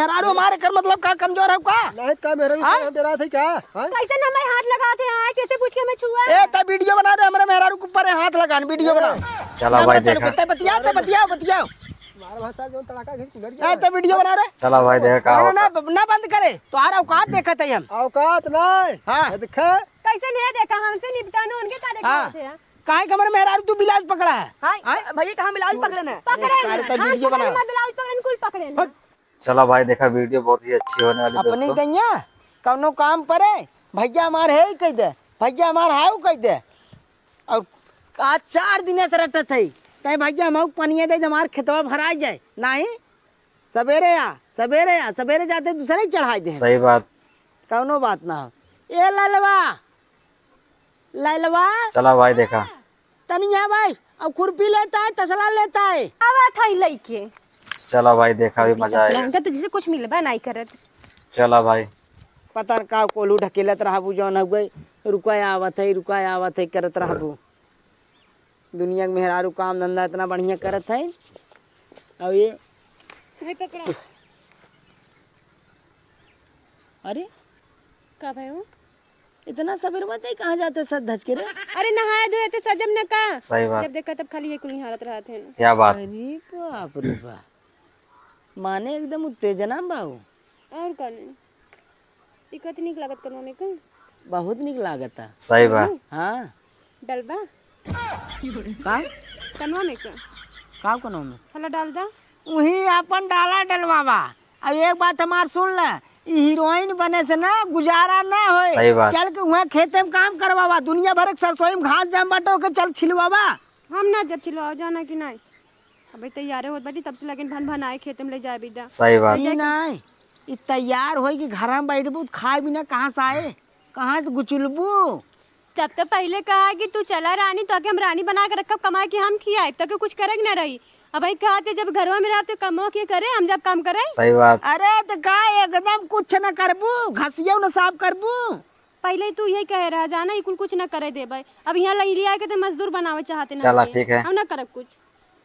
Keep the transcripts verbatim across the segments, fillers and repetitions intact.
मेहरारू हमारे कर मतलब का कमजोर है का? नहीं, का मेहरारू हाँ? से हम डरात है का? हाँ? कैसे न मैं हाथ लगात है, हाँ? कैसे पूछ के मैं छुआ? ए, त वीडियो बना रे, हमरे मेहरारू के ऊपर हाथ लगान, वीडियो बना। चला ना भाई, बच्चा लोग, देखा। ते बतिया, ते बतिया, बतिया। मारा भाषा जो तड़ाका घिस कुलर ए, गया। ते वीडियो बना रे। चला भाई, देखा का ना, ना, होता। ना, ना बंद करे, तोहार औकात देखत है हम। औकात नहीं। हाँ। ये देखे। कैसे नहीं देखा, हमसे निपटाना, उनके का देखा हाँ। होते हैं? काहे के हमरे मेहरारू तू ब्लाउज पकड़ा है? हाँ, हाँ? भैया कहाँ ब्लाउज पकड़े ना? पकड़े सारे ना। तब हाँ, वीडियो पकड़े बना। ना, ब्लाउज पकड़े ना, कुल पकड़े ना। हट। चला भाई, देखा वीडियो बहुत ही अच्छी होने वाली अपनी दोस्तों। गैया कौनो काम परे, भैया हमार है ही कह दे, भैया हमार हाउ कह दे। और आज चार दिन से रटत है, कहे भैया हम पनिया दे, हमार खेतवा भरा जाए। नहीं, सवेरे आ, सवेरे आ, सवेरे जाते दूसरे ही चढ़ाई दे। सही बात। कौनो बात ना हो। ए ललवा, ललवा। चला भाई, देखा। तनी यहाँ भाई, अब खुरपी लेता है, तसला लेता है। आवा था ही लइके। चला भाई, देखा, अभी मजा आएगा। इनका तो जैसे कुछ मिलबा नहीं करत। चला भाई। पता न का कोलू ढकेलत रहबू, जौन हो गए, रुका आवत है, रुका आवत है करत रहबू। दुनिया के मेहरारू काम धंधा इतना बढ़िया करत है। अब ये नहीं पकड़ा। अरे का भाई हो? इतना सबेर मत है, कहाँ जाते सज धज के रे? अरे नहाए धोए थे सजम न का? सही बात। जब देखा तब खाली ये कुल निहारत रहत है। क्या बात? अरे बाप रे बाप, माने एकदम उत्तेजना में बाऊ। और का नहीं? ई कत नीक लागत कनवा में का? बहुत नीक लागत है। सही बात। हम्म। हाँ। डलबा? का? कनवा में का? का कनवा में? हला डाल दा। वही अपन डाला डलवावा। अब एक बात हमार सुन ले, ई हीरोइन बने से ना गुजारा ना होए। सही बात। चल के वहाँ खेते में काम करवावा, दुनिया भर के सरसोई में घास जाम बाटे, ओके चल छिलवावा। हम ना जब छिलवाओ जाना कि नहीं। अबे तैयारे होत बाटी, तब से लगिन भन भन आए खेते में ले जाए बिदा। सही बात। ई नहीं, ई तैयार होई कि घर में बैठबू, खाए बिना कहाँ से आए, कहाँ से गुचुलबू? तब तो पहले कहा कि तू चला रानी, तो हम रानी बना के रखब, कमाए के हम खियाए, तो के कुछ करे के ना रही। अब भाई कहा थे, जब घरवा में रहब तो कमवा के करे, हम जब काम करे। सही बात। अरे तो का एकदम कुछ न करबू, घसियो न साफ करबू? पहले तू यही कहे रहा, जाना, ई कुल कुछ न करे देबे। अब यहाँ लई लिया के तो मजदूर बनावे चाहते ना चला, थे। ठीक है। हम ना करब कुछ।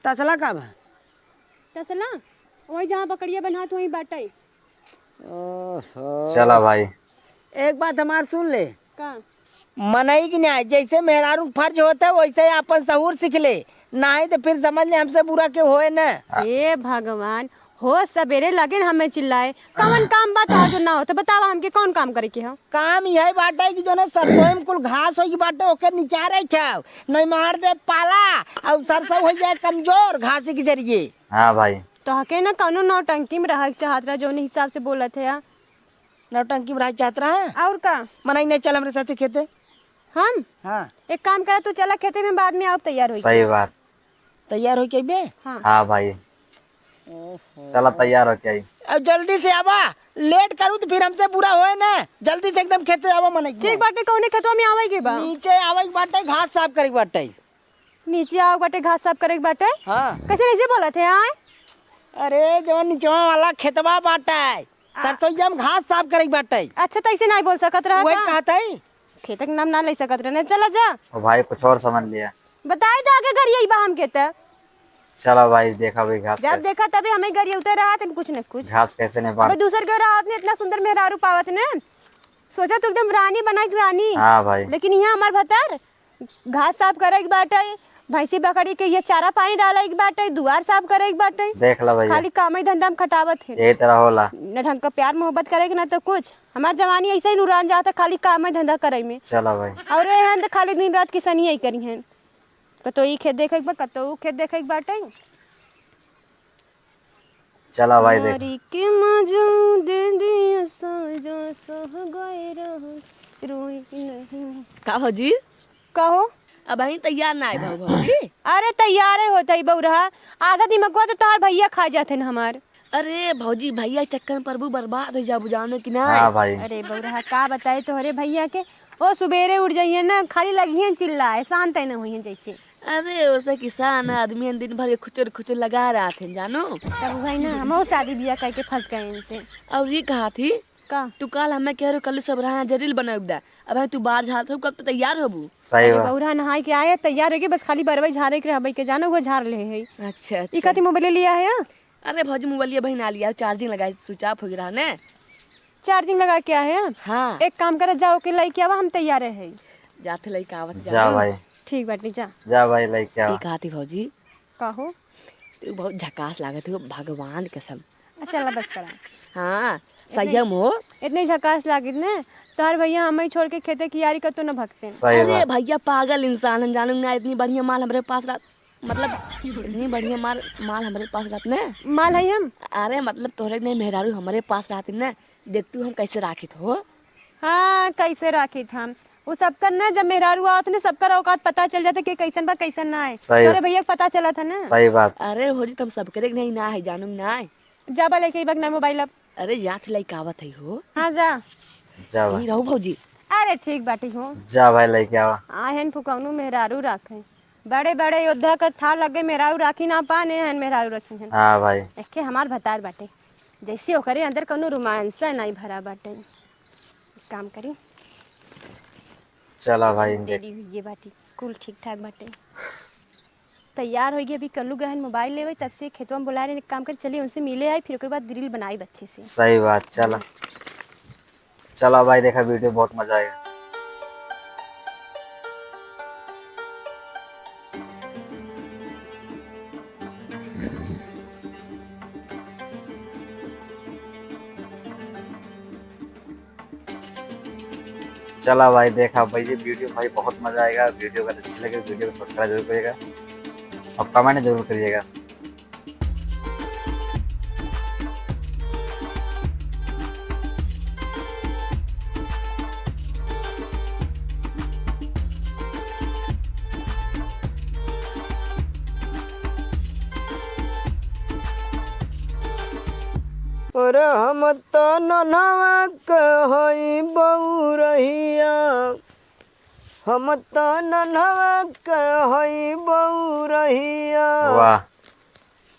तसला का बा? तसला? वही जहाँ बकरिया बन्हात वहीं बाटे। ओहो। चला भाई। एक बात हमार सुन ले। का? मनई की न्याय, जैसे मेहरारू के फर्ज होता है, वैसे अपन सहूर सीख ले, नाहीं तो फिर समझ ले हमसे बुरा केहू होए न। हे भगवान, हो सबेरे लगे न हमें चिल्लाए, कवन काम बा तोहार जो ना हो, तो बतावा हमके कौन काम करे के हो? काम यही बाटे कि जो ना सरसों में कुल घास होई बाटे, ओके निकारे खाओ, नहीं मार दे पाला, और सरसों हो जाए कमजोर घास के जरिए। हाँ भाई। तो हके ना कौनो नौटंकी में रह के चाहत रहा, जौन हिसाब से बोलत है। नौटंकी बढ़ाई चाहत रहा है? और का? मनई नहीं चल हमरे साथे खेते। हम? हाँ। एक काम करा, तू चला खेते में, बाद में आओ तैयार होई। सही बात। तैयार होई के अइबे? हाँ। हाँ भाई। ओहो। चला तैयार होके आई। अब जल्दी से आवा, लेट करू तो फिर हमसे बुरा होए ना। जल्दी से एकदम खेते आवा मनई के। ठीक बाटे, कौने खेतवा में आवे के बा? नीचे आवे के बाटे, घास साफ करे के बाटे। नीचे आवे के बाटे, घास साफ करे के बाटे। हाँ। कैसे नीचे बोलत है आए? अरे जवन निचवा वाला खेतवा बाटे, आ- सरसोइया में घास साफ करे के बाटे। अच्छा, तो ऐसे नहीं बोल सकत रहा वही का? कहत है। खेत के नाम ना ले सकत रहे, चला जा। ओ भाई, कुछ और समझ लिया। बताई तो आगे गरिया बा हमके त। चला भाई, देखा भाई घास जब कैसे देखा तभी हमें गरिया उतर रहा था कुछ न कुछ। घास कैसे नहीं भाई, बांट। दूसर के रहा ने इतना सुंदर मेहरारू पावत ने, सोचा तू एकदम रानी बना के रानी। हाँ भाई। लेकिन यहाँ हमार भतार घास साफ करे के बाटे, भैंसी बकरी के ये चारा पानी डाले के बाटे, दुआर साफ करे के बाटे। देख ला भैया। खाली काम ही धंधा में खटावत है। यही तरह होला। न ढंग का प्यार मोहब्बत करे के ना तो कुछ। हमार जवानी ऐसे ही नुरान जाता खाली काम ही धंधा करे में। चला भाई। और ये हैं तो खाली दिन रात किसानी ही करी हैं। कतो ई खेत देखे के बा, कतो ऊ खेत देखे के बाटे। चला भाई देख। नारी के मजू दे दिया साजा सह गए रहो, रोई नहीं। का भौजी? कहो। अबहीं तैयार ना आए भौ-, भौजी। अरे तैयार है होता ही बउरहा, आधा दिमागवा तो तोहार भैया खा जाते न हमार। अरे भौजी, भैया चक्कर में प्रभु बर्बाद हो जाबू, जानो कि ना? हाँ भाई। अरे बउरहा, का बताए तोहरे भैया के, ओ सुबेरे उठ जाइए ना, खाली लगिए चिल्लाए, शांत है ना हुई जैसे। अरे, ओसे किसान आदमी हैं, दिन भर के खुचुर खुचुर लगा रहत हैं, जानो। तब भाई ना, हमहू शादी बियाह करके फंस गए इनसे। और ये कहा थी, का? तू काल हमें कह रहे हो, कल सब रहा जरील बनाए उगदा। अब तू बाहर झाड़त हो, कब तो तैयार होबू? सही अरे बात। बउरहा नहाए के आए, तैयार हो गए, बस खाली बरवई झाड़े के रहबे के, जानो वो झाड़ ले है। अच्छा, ई अच्छा। कथी मोबाइल लिया है, हाँ? अरे भौजी, मोबाइलिया बहिन आ लिया, charging लगाए, switch off हो गया रहा ने। Charging लगा के आए हैं? हाँ। एक काम करा, जाओ के लइके आवा, हम तैयार है। जाते लइके आवत जा। जा भाई। ठीक बाटे, जा। जा भाई, लइके आवा। ई कहती भौजी। का हो? तू बहुत झकास लागत हो, भगवान कसम। अच्छा, ला बस करा। हाँ, इतने, संयम हो। इतने झकास लागित ने, तोहर भैया हमही छोड़ के खेते कियारी कतो न भगते। सही अरे बात। भैया पागल इंसान हन, जानू ना, इतनी बढ़िया माल हमरे पास रहत, मतलब, इतनी बढ़िया माल, माल हमरे पास रहत ने। माल है हम? अरे मतलब तोहरे नहीं मेहरारू हमरे पास रहती ने, देखतू हम कैसे राखित हो। हाँ, कैसे राखित हम? उ सबकर ना, जब मेहरारू आवत ने, सबकर औकात पता चल जाता कि कैसन बा, कैसन ना है। सही। तोरे भैया के पता चलत है ना। सही बात। अरे भौजी, तुम सबकरे के नहीं ना है, जानू ना है। जाबा लेके बगना मोबाइल अब। अरे जात लइके आवत है हो। हाँ, जा। जा भाई। ई रहो भौजी। अरे ठीक बाटी हो। जा भाई, लइके आवा। आहन फुकौनू मेहरारू राखे। बड़े बड़े योद्धा का थाह लगे, मेहरारू राखी ना पाने हन, मेहरारू रखी हन। हाँ भाई। एके हमार भतार बाटे, जैसे ओकरे अंदर कौनो रोमांस नहीं भरा बाटे। एक काम करी। चला भाई, देख। Ready हुई बाटी, कुल ठीक ठाक बाटे। तैयार होइगी, अभी कल्लू गहन मोबाइल लेवे, तब से खेतवा में बुला रहे, एक काम कर, चलिए उनसे मिले आई, फिर ओकर बाद reel बनाई अच्छे से। सही बात, चला। चला भाई, देखा video, बहुत मजा आएगा। चला भाई, देखा भाई, ये video भाई बहुत मजा आएगा। Video अगर अच्छी लगे, video को subscribe जरूर करिएगा और comment जरूर करिएगा। अरे हम त नन्हवा के हई बउरहिया, हम त नन्हवा के हई बउरहिया। वाह।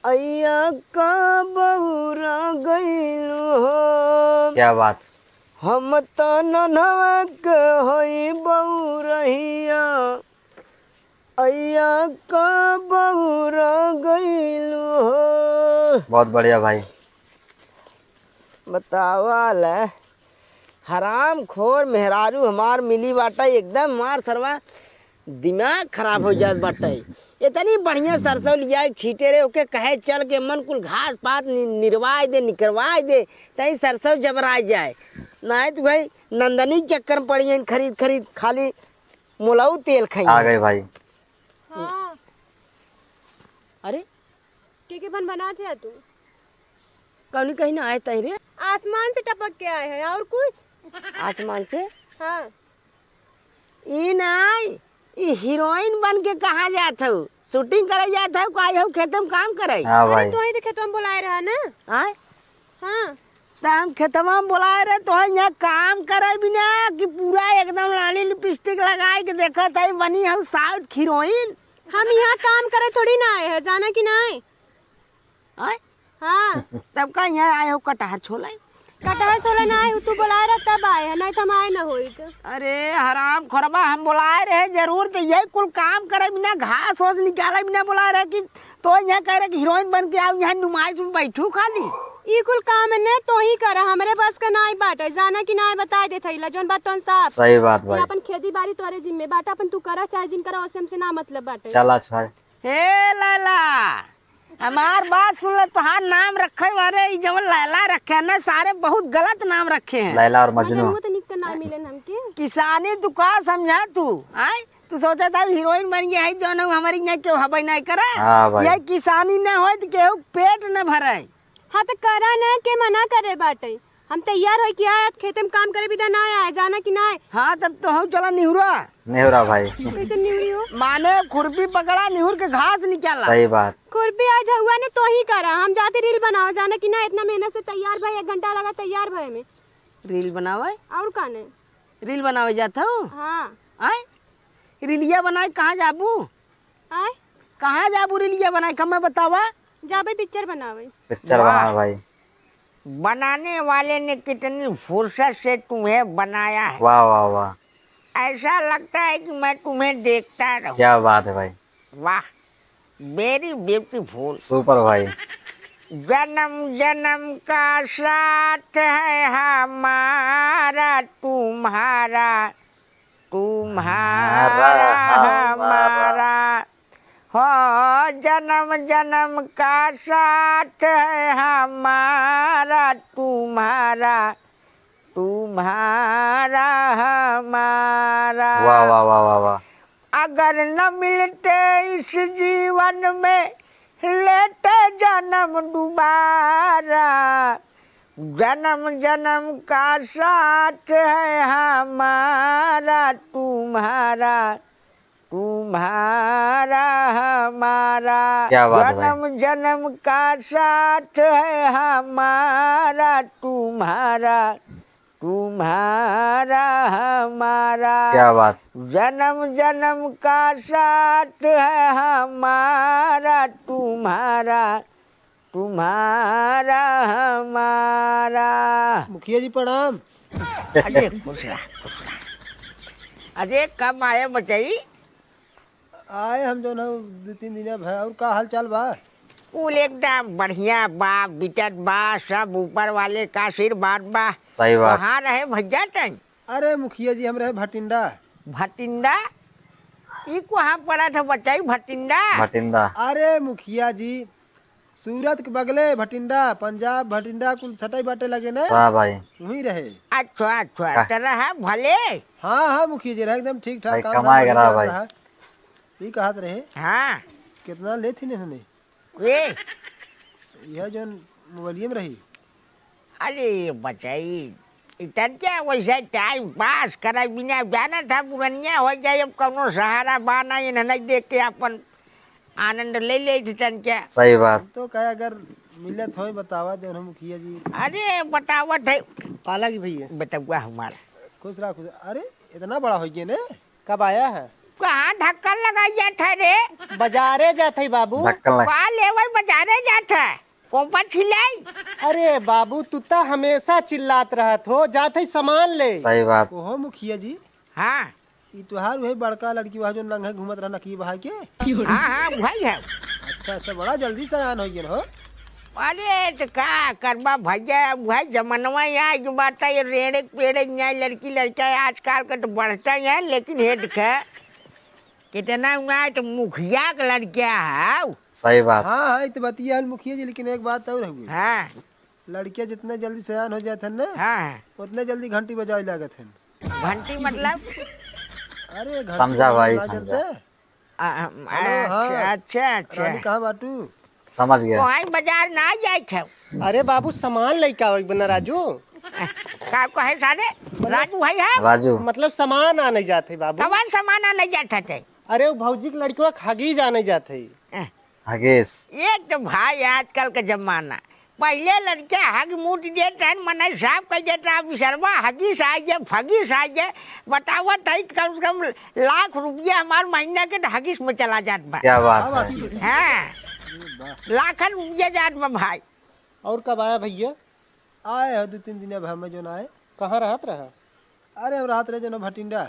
अइया का बउरा गइलू हो। क्या बात। हम त नन्हवा के हई बउरहिया, अइया का बउरा गइलू हो। बहुत बढ़िया भाई। बतावा ले, हरामखोर मेहरारू हमार मिली बाटा, एकदम मार सरवा दिमाग खराब हो जात बाटे। इतनी बढ़िया सरसों लिया के छीटे रे, ओके कहे चल के मन कुल घास पात नि-, निरवाए दे, निकरवाए दे, तई सरसों जबराए जाए। नाहीं तो भाई नंदनी के चक्कर में पड़ी हैं, खरीद खरीद खाली मुलाऊ तेल खाई आ हैं। गए भाई। हाँ। अरे? के के भन बनात है तू? कौनी कहीं ना आए तही रे? आसमान से टपक के आए हैं, और कुछ? आसमान से? हाँ। ई नाई, ई हीरोइन बन के कहाँ जात हऊ? Shooting करे जात हऊ, का आई हऊ खेते में काम करे? हाँ अरे, भाई। तोही तो खेतवा में बुलाए रहा ना। आय? हाँ। त हम खेतवा में बुलाए रहे, तोहे यहाँ काम करे बिना कि पूरा एकदम लाली lipstick लगाए के देखत है, बनी हऊ South हीरोइन। हम यहाँ काम करे थोड़ी ना आए हैं, जाना कि ना आए? आय? हाँ। तब का यहाँ आए हो कटहर छोले? कटहर छोले ना आए, तू बुलाए रहे तब आए हैं, नहीं तो हम आए ना होइत। अरे हराम खोरबा, हम बुलाए रहे जरूर, तो यही कुल काम करे बिना, घास ओस निकाले बिना बुलाए रहे कि तो यहाँ कह रहे कि हीरोइन बन के आओ, यहाँ नुमाइश में बैठू खाली। ई कुल काम है ने तो ही करा, हमरे बस का नाई बाटे, जाना कि नाई बताए देत हई, ला जौन बात तौन साफ। सही बात भाई। अपन खेती बाड़ी तोरे जिम्मे बाटे, अपन तू करा चाहे जिन करा, ओसे हमसे ना मतलब बाटे। चल अच्छा भाई। हे लैला, हमार बात सुन ले, तोहार नाम रखे वाले ई जवन लैला रखे हैं ना, सारे बहुत गलत नाम रखे हैं। लैला और मजनू। मजनू तो निक तो ना मिले हमके। किसानी तू का समझा तू, आय? तू सोचा था हीरोइन बन गया है, जौन हमारी नहीं केहू हबे नहीं करे। हाँ भाई। ये किसानी न होए तो केहू पेट न भरे। हाँ तो करा न, के मना करे बाटे? हम तैयार होई कि आज खेते में काम करे बिदा ना आए, जाना कि ना आए? हाँ, तब तो हम चला निहुरा। निहुरा भाई। कैसे निहुरी हो? माने खुरपी पकड़ा, निहुर के घास निकाला। सही बात। खुरपी आज हुआ ने तो ही करा, हम जाते reel बनाओ, जाना कि ना, इतना मेहनत से तैयार भए, एक घंटा लगा तैयार भए में। Reel बनावे? और का ने? Reel बनावे जात हो? हाँ। आय? रीलिया बनाए कहाँ जाबू? आय? कहाँ जाबू रीलिया बनाए, कमे बतावा? जाबे picture बनावे। Picture वाह। बनावे भाई। बनाने वाले ने कितनी फुर्सत से तुम्हें बनाया है। वाह, वाह, वाह। ऐसा लगता है कि मैं तुम्हें देखता रहूं। क्या बात है भाई। वाह, very beautiful। Super भाई। जन्म जन्म का साथ है हमारा तुम्हारा, तुम्हारा हमारा। हमारा। हो, जन्म जन्म का साथ है हमारा तुम्हारा, तुम्हारा हमारा। वाह, वाह, वाह, वाह, वाह। अगर न मिलते इस जीवन में, लेते जन्म दोबारा। जन्म जन्म का साथ है हमारा तुम्हारा, तुम्हारा हमारा। क्या बात है भाई। जन्म जन्म का साथ है हमारा तुम्हारा, तुम्हारा हमारा। क्या बात। जन्म जन्म का साथ है हमारा तुम्हारा, तुम्हारा हमारा। मुखिया जी प्रणाम। अरे खुश रहा, खुश रहा। अरे कब आए बचई? आए हम जौन है दो तीन दिन भा। और का हाल चाल बा? कुल एकदम बढ़िया बा, बिटत बा, सब ऊपर वाले का आशीर्वाद बा। सही बात। कहाँ रहे भैया तई? अरे मुखिया जी हम रहे भटिंडा। भटिंडा? ई कहाँ पड़त है बचई भटिंडा? भटिंडा। अरे मुखिया जी सूरत के बगले भटिंडा, पंजाब भटिंडा कुल सटई बाटे लगे ना। सा भाई। वहीं रहे। अच्छा अच्छा। का? तो रहा भले। हाँ हाँ मुखिया जी रहे एकदम ठीक ठाक। भाई काम कमाए धाम करा बढ़िया भाई। रहा। ई कहत रहे। हाँ। कितना लेत ही नहीं। ए। यह जौन मोबाइलिए में रही। अरे बचई, इतन क्या वैसे टाइम पास करे बिना जानत है पुरनिया हो जाए, अब कौनो सहारा बा ना, इन्हें नहीं देख के अपन आनंद ले ले इतन क्या। सही बात। हम तो कहे अगर मिलत होई बतावा जौन हम मुखिया जी। अरे बतावत है। पाला की भैया। बेटवा हमारा। खुश रहा खुश। अरे इतना बड़ा हो गया ने। कब आया है? कहाँ ढक्कन लगाई जात है रे? बाजारे जात है बाबू। ढक्कन लग- का लेवे बाजारे जात है? कोपा छिलाई? अरे बाबू, तू त हमेशा चिल्लात रहत हो, जात है सामान ले। सही बात। ओहो मुखिया जी। हाँ। ई तोहार वही बड़का लड़की वहाँ जो नंगे घूमत रहना की बहाई के? हाँ हाँ, वही है। अच्छा अच्छा, बड़ा जल्दी सयान हो गया हो। अरे तो का करबा भैया, वही जमनवा यहाँ जो बात है, ये रेड़े पेड़े यहाँ लड़की लड़का आजकल के तो बढ़ता ही है, लेकिन हे देखे कितना हुआ है तो मुखिया के लड़किया है। सही बात। हाँ हाँ, ई तो बतिया है मुखिया जी, लेकिन एक बात और है। हाँ। लड़किया जितने जल्दी सयान हो जात है ना, हाँ। उतने जल्दी घंटी बजावे लागत है। घंटी मतलब? अरे घंटी समझा बजावे भाई, ना समझा। जानते? आ, हम, हेलो, अच्छा, हाँ। अच्छा, अच्छा। रानी कहाँ बाटू? समझ गया। कोई बाजार ना जाए थे। अरे बाबू सामान लेके आवे बना राजू। का कहे सारे? मतलब राजू भाई है? राजू। मतलब सामान आने जात है बाबू। कवन सामान आने जात है? अरे वो भौजी के लड़कवा के हगीज आने जात है। हगीस। एक तो भाई आजकल का जमाना, पहिले लड़के हग मूत देत रहन, मनई साफ कर देत रहा, बिसरवा हगीस आ गए, फगीस आ गए, बतावत है कि कम से कम लाख रुपया हमार महीना के तो हगीस में चला जात बा। क्या बात है? हाँ, लाखन रुपया जात बा भाई। और कब आया भैया? आए हो दो तीन दिन अब हमें जो ना आए। कहाँ रहत रहा? अरे हम रहत रहे जो ना भटिंडा,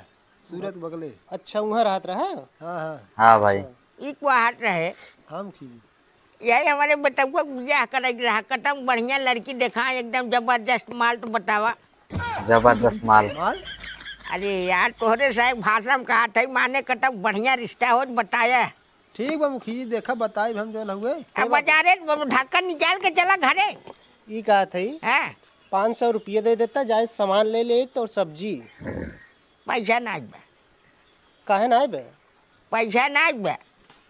सूरत बगले। अच्छा, वहाँ रहत रहा? हाँ हाँ। हाँ भाई। अच्छा। ई को आहट रहे। हम की? यही हमारे बेटउआ के बियाह करे के रहा, कतम बढ़िया लड़की देखा, एकदम जबरदस्त माल तो बतावा। जबरदस्त माल। माल? अरे यार, तोहरे से एक भाषा में कहा था, माने कतम बढ़िया रिश्ता हो तो बताया। ठीक बा मुखी जी, देखा बताई हम जौन हुए। अब बाजारे ढक्कन निकाल के चला घरे। ई कहा था, हाँ। पाँच सौ रुपये दे देता, जाए सामान ले ले तो सब्जी। पैसा ना बा। काहे ना बे? पैसा ना बा।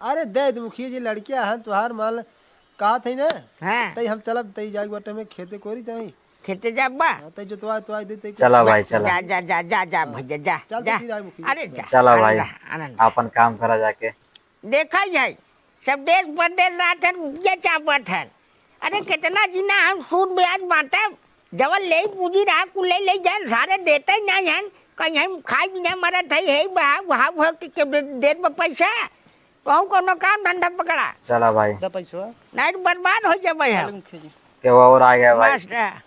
अरे दे दे मुखिया जी, लड़किया हन तुहार माल कहा थे ना। हाँ। तई हम चलब, तई जाए बाटे में खेते कोरी तई। खेते जाबा? हाँ, तई जोतवा, जोतवा दे, तई चला भाई, चला। जा, जा, जा, जा, जा, हाँ। भैया, जा, चल, जा। तो फिर आए मुखिया जी। अरे जा, चला आनंद भाई, रहा, आनंद रहा। आपन काम करा जाके। देखा जाए, सब देश परदेश रहत हन, रुपया चापत हन। अरे, कितना जिना हम सूद ब्याज बांटे, जवन ले पूंजी रहा, कुल ले, ले जान, सारे देते ही नहीं हन। कहीं हम खाए बिना मरत है, हे बहा, बहा, बहा के, के दे, देत बा पैसा। कहूँ कोनो काम धंधा पकड़ा। चला भाई। दा पैसवा। नहीं तो बर्बाद हो जाबे हम। चल मुखिया जी। के वो और आ गया भाई। मस्त है।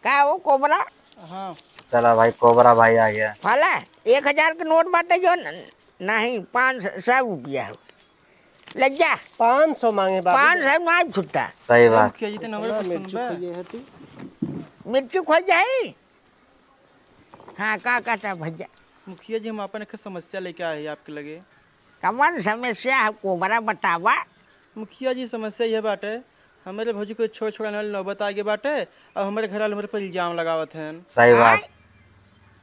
का वो कोबरा? हाँ। चला भाई, कोबरा भाई आ गया। फला, एक हजार के नोट बाटे जो न-, नहीं, पाँच सौ रुपया हो। ले जा। पाँच सौ माँगे बाबू। पाँच सौ ना छुट्टा। सही बात। मुखिया जी, तो नंबर इतना पर मिर्ची सुनबा। खइए है तू। मिर्ची खो जाई। हाँ, का कहता भैया? मुखिया जी, हम आपन एक समस्या लेके आए हैं आपके लगे। कवन समस्या है, कोबरा बतावा। मुखिया जी, समस्या यह बाटे, हमरे भौजी को छोड़ छोड़ाने वाली नौबत आगे बाटे, और हमरे घर वाले हमरे पर इल्जाम लगावत हैं। सही बात। आय?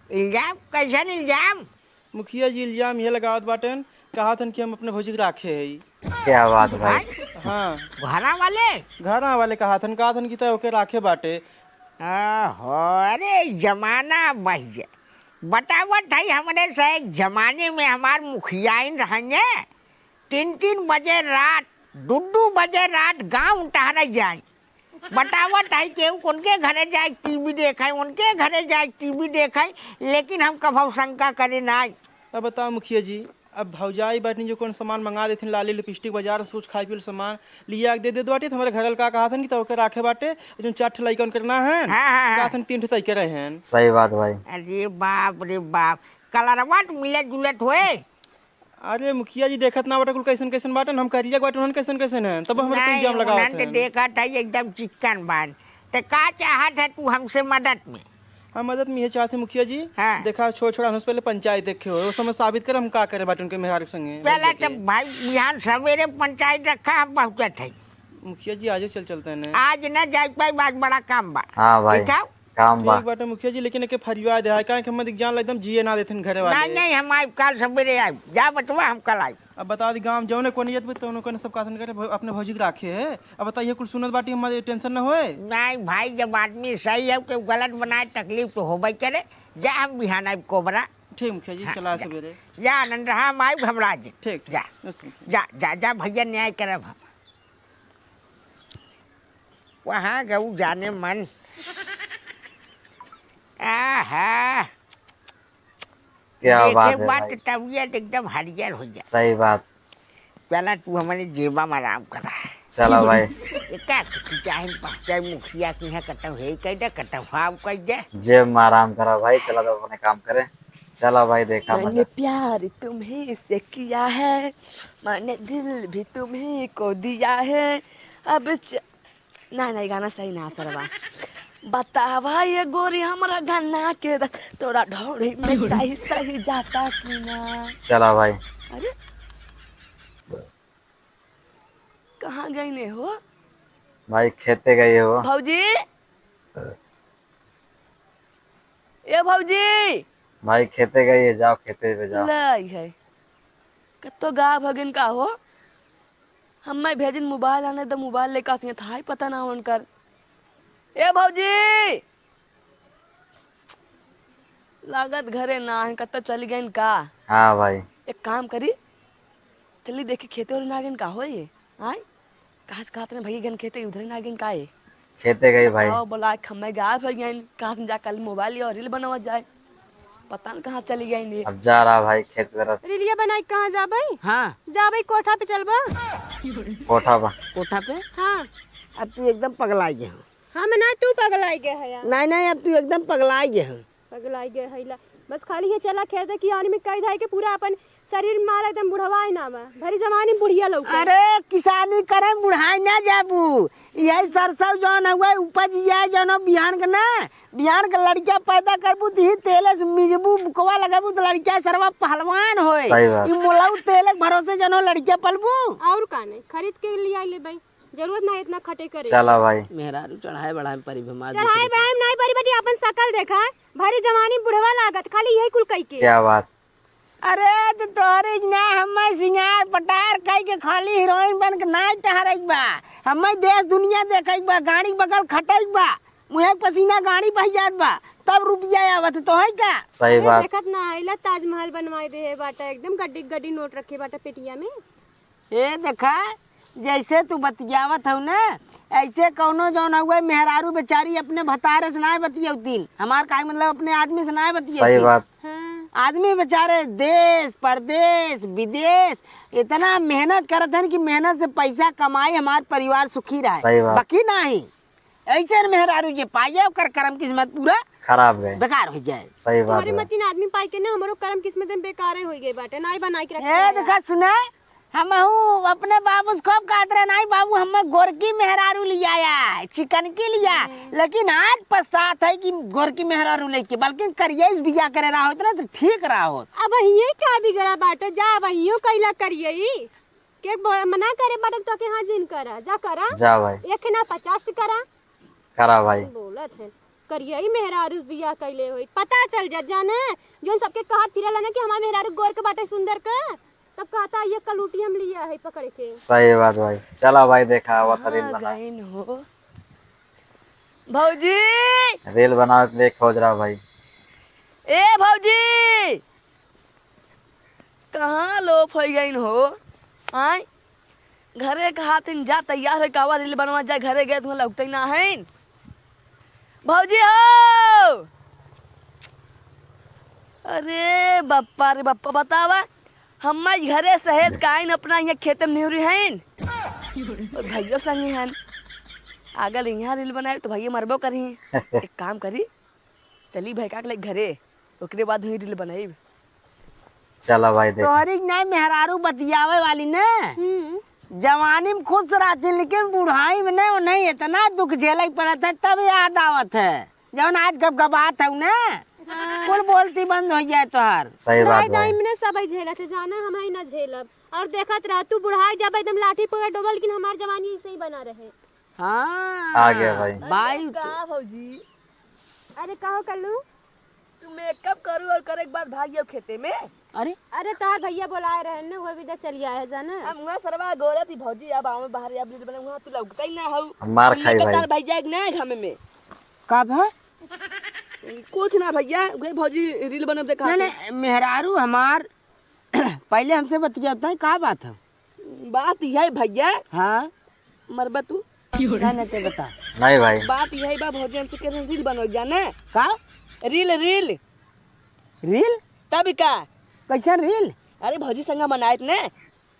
इल्जाम? कैसन इल्जाम? मुखिया जी इल्जाम ये लगावत बाटेन, कहत हन कि हम अपने भौजी के राखे हई। क्या बात भाई। भाई? हाँ। घरा वाले? घरा वाले कहत हन, कहत हन कि तय ओके राखे बाटे। आहो, अरे जमाना बहिजे। बतावत है हमरे से एक जमाने में हमार मुखियाइन रहने, तीन तीन बजे रात, दू दू बजे रात गाँव टहरे जाए। बतावत है केहू उनके घरे जाए टीवी देखे, उनके घरे जाए टीवी देखे, लेकिन हम कभौ शंका करे नाई। अब बताओ मुखिया जी, अब भौजाई बाटिन जो कौन सामान मंगा देथिन, लाली लिपस्टिक बाजार से कुछ खाए पिए सामान लिया के दे देत बाटी, तो हमारे घर वाले का कहत हन कि तो ओके राखे बाटे, जो चार ठे लइका उनकर ना है, हाँ, हाँ, हाँ। कहत हन तीन ठे तइके रहे हैं। सही बात भाई। अरे बाप रे बाप, कलरवा तो मिलत जुलत होए। अरे मुखिया जी, देखत ना बाटे कुल कैसन कैसन बाटन, हम करिया बाटे उन्हन कैसन कैसन हैं, तब हमरे पे नहीं, इल्जाम लगावत उन्हन तो हैं। देखत है एकदम चिक्कन बान। तो का चाहत है तू हमसे मदद में? हम मदद में ये चाहते मुखिया जी, हाँ। देखा छोड़ छोड़ा हमसे पहले पंचायत देखे हो, वो समय साबित कर हम का करे बाटे उनके मेहरारू के संगे। चला देख के। तब भाई बिहान सवेरे पंचायत रखा, हम पहुँचत है। मुखिया जी आज ही चल चलते हैं। आज ना जाए पाई, आज बड़ा काम बा। हाँ भाई। ठीक है? काम बा। ठीक बाटे मुखिया जी, लेकिन एके फरिया दे है, काहे कि हम देख जान ला एकदम जिए ना देथिन घरे वाले। नहीं, नहीं, हम आइब, काल सबेरे आइब। जा बचवा, हम कल आइब। अब बता दी गाँव जौने कोने जात बा, तौने कोने सब काथन करे, भ-, अपने भौजी के राखे है। अब बताइए, कुल सुनत बाटी, हमारे टेंशन ना होए। नहीं भाई, जब आदमी सही है, केहू गलत बनाए, तकलीफ तो होबे करे। जा, हम बिहान आइब कोबरा। ठीक मुखिया जी, हाँ, चला जा। सबेरे। जा आनंद रहा, हम आइब घबरा जे। ठीक, ठीक। जा। बस मुखिया। जा, जा, जा, भैया न्याय करब हम। वहाँ गऊ जाने मन। आहा। क्या देखे बात है बात भाई। तबीयत एकदम हरियर हो जाए। सही बात। पहला तू हमारे जेबा में आराम करा। चला भाई। एका कुछ चाहे पहुँचाए मुखिया के यहाँ कटव है कह दे, कटव हाव कह दे। जेब में आराम करा भाई, चला तो अपने काम करे। चला भाई, देखा मैंने मजा। प्यार तुम्हें से किया है, मैंने दिल भी तुम्हें को दिया है। अब च-, नहीं, नहीं, गाना सही ना, सरवा। बतावा ये गोरी हमरा गन्ना के द-, तोरा ढौड़ी में सही, सही जाता कि ना? चला भाई। अरे? कहाँ गई ने हो? भाई, खेते गई हो। भौजी? ए भौजी! भाई, खेते गई है, जाओ, खेते पे जाओ। लाई है। कत्तो गायब हो गइन का हो? हम्मे भेजिन मोबाइल आने, तो मोबाइल लेके आती हैं, थाई पता ना उनकर। ए भौजी, लागत घरे ना है, कत्तो चली गइन का? हाँ भाई। एक काम करी, चली देखी खेते और ना गइन का हो ये, आय? कहाँ से कहत रहे भैया गइन खेते, उधर ना गइन का ये? खेते गई भाई। बताओ, बोला, हम्मे गायब हो गइन, कहाँ से जा कल मोबाइल और रील बनावा जाए। पता न कहाँ चली गई नी। अब जा रहा भाई खेत तरफ। रीलिया बनाई कहाँ जाबे? हाँ। जाबे कोठा पे चलबा? कोठा बा। कोठा पे? हाँ। अब तू एकदम पगलाई गए हो। हाँ, मैं ना तू पगलाई गए है यार। नहीं, नहीं, अब तू एकदम पगलाई गए हो। पगलाई गए है ला। बस खाली ये चला खेत की आनी में कई धाई के पूरा अपन शरीर मारा एकदम बुढ़वाए ना बा। भरी जवानी बुढ़िया लौके। अरे किसानी करे बुढ़ाई ना जाबू। यही सरसों जौन हुआ उपज ये जौन बिहान के ना बिहान के लड़किया पैदा करबू, त ही तेले से मिजबू, बुकवा लगबू, त लड़किया सरवा पहलवान होए। सही बात। ई मोलाऊ तेले के भरोसे जनो लड़किया पलबू। और का नहीं, खरीद के लिया ले भाई, जरूरत ना इतना खटे करे। चला भाई। मेहरारू चढ़ाए बढ़ाए में परी बीमार चढ़ाए दूसरे बढ़ाए में नहीं परी बेटी, अपन शकल देखा, भरी जवानी बुढ़वा लागत, खाली यही कुल कई के। क्या बात। अरे, त तोहरे ना हम्मे सिंगार पटार कई के खाली हीरोइन बन के नाच टहरई बा। हम्मे देश दुनिया देखई बा, गाड़ी बगल खटई बा, मुँहे के पसीना गाड़ी बह जात बा, तब रुपया आवत तो है का? सही अरे, बात। देखत ना आइला, ताजमहल बनवाई दे है बाटा, एकदम गड्डी गड्डी नोट रखे बाटा पेटिया में। ए देखा, जैसे तू बतियावत हऊ ना, ऐसे कौनो जौन हउए मेहरारू बेचारी अपने भतारे से नाय बतियौतीन, हमार काहे मतलब अपने आदमी से नाय बतियौतीन। सही बात। हाँ। आदमी बेचारे देश, परदेश, विदेश इतना मेहनत करत हन कि मेहनत से पैसा कमाई, हमार परिवार सुखी रहे। सही बात। बाकी नाही, ऐसे मेहरारू जे पाए ओकर करम किस्मत पूरा खराब गए। बेकार हो जाए। सही बात तोहरे है। मतीन आदमी पाई के ना हमरो करम किस्मत में बेकार हो गए बाटे, नाही बनाई के रखे ए वाला। देखा सुना, हमहू अपने बाबू से खूब कहत रहे, "नाहीं बाबू, हमें गोरकी मेहरारू लियाया, चिकनकी लिया।" लेकिन आज पछतात है कि गोरकी मेहरारू लेके, बल्कि करिया से बियाह करे रहा होत ना तो ठीक रहा होत। अब हिये का बिगड़ा बाटे, जा अब हियो कैला करियई। के बो-, मना करे बाटे तो के हाँ जिन करा, जा करा। जा भाई। एक ना पचास करा। करा भाई। बोलत है, करियई मेहरारू से बियाह कैले होई, पता चल जा जाने, जोन सबके कहत फिरला ना कि हमार मेहरारू गोर के बाटे सुंदर के, तब कहता ये कलूटी हम लिया है पकड़ के। सही बात भाई। चला भाई, देखा हुआ तो रील कहाँ बना। गइन हो? भौजी! रील बनावे के लिए खोज रहा भाई। ए भौजी! कहाँ लोप होइ गइन हो? आय? घरे के हाथिन जा तैयार होइ कावा रील बनवा जा, घरे गए तुहाँ लौकते ना हइन। भौजी हो! अरे बप्पा रे बप्पा, बतावा, हम्मा घरे सहेज काइन अपना यहाँ खेते में निहुरी हइन। और भैया संगे हन। अगर यहाँ रील बनाए तो भैया मरबो करही। एक काम करी, चली भैका के ले घरे, ओकरे बाद हुई रील बनाइब। चला भाई देख। तोहरी के नाई मेहरारू बतियावे वाली ने। हम्म। जवानी में खुश रहती, लेकिन बुढ़ाई में ने, नहीं इतना दुख झेले के पड़त है, तब याद आवत है। जौन आज गबगबात हऊ ना, हाँ। कुल बोलती बंद होइ जाए तोहार। सही बात बुढ़ाई भाई। दाई में ने सब ही झेलत है, जाना हम ही ना झेलब। और देखत रह, तू बुढ़ाई जब एकदम लाठी पकड़ डोबल, लेकिन हमार जवानी ऐसे ही बना रहे। हाँ। आ गया भाई। भाई अरे का भौजी? अरे का हो कल्लू? तू मेकअप करू और करे के बाद भाग जाओ खेते में। अरे अरे तोहार भैया बोलाए रहे न, वो भी तो चली आए है जाना। हम वहाँ सरवा गोरत ही भौजी, अब आवे बाहर, अब रील बने, वहाँ तू लौकता ही ना हऊ। हम मार हम खाई लेके भाई। तार भैया एक ना घामे में। का भा? कुछ ना भैया, वही भौजी रील बनब देखा नहीं, के। नहीं, मेहरारू हमार पहले हमसे बतियाता है, का बात है? बात यह है भैया। हाँ। मरबा तू? नहीं, नहीं, ते बता। नहीं भाई। बात यह है बा भौजी, हमसे कह रहे रील बनब जाने। का? रील, रील। रील? तब का? कैसन रील? अरे भौजी संगा बनाए ने।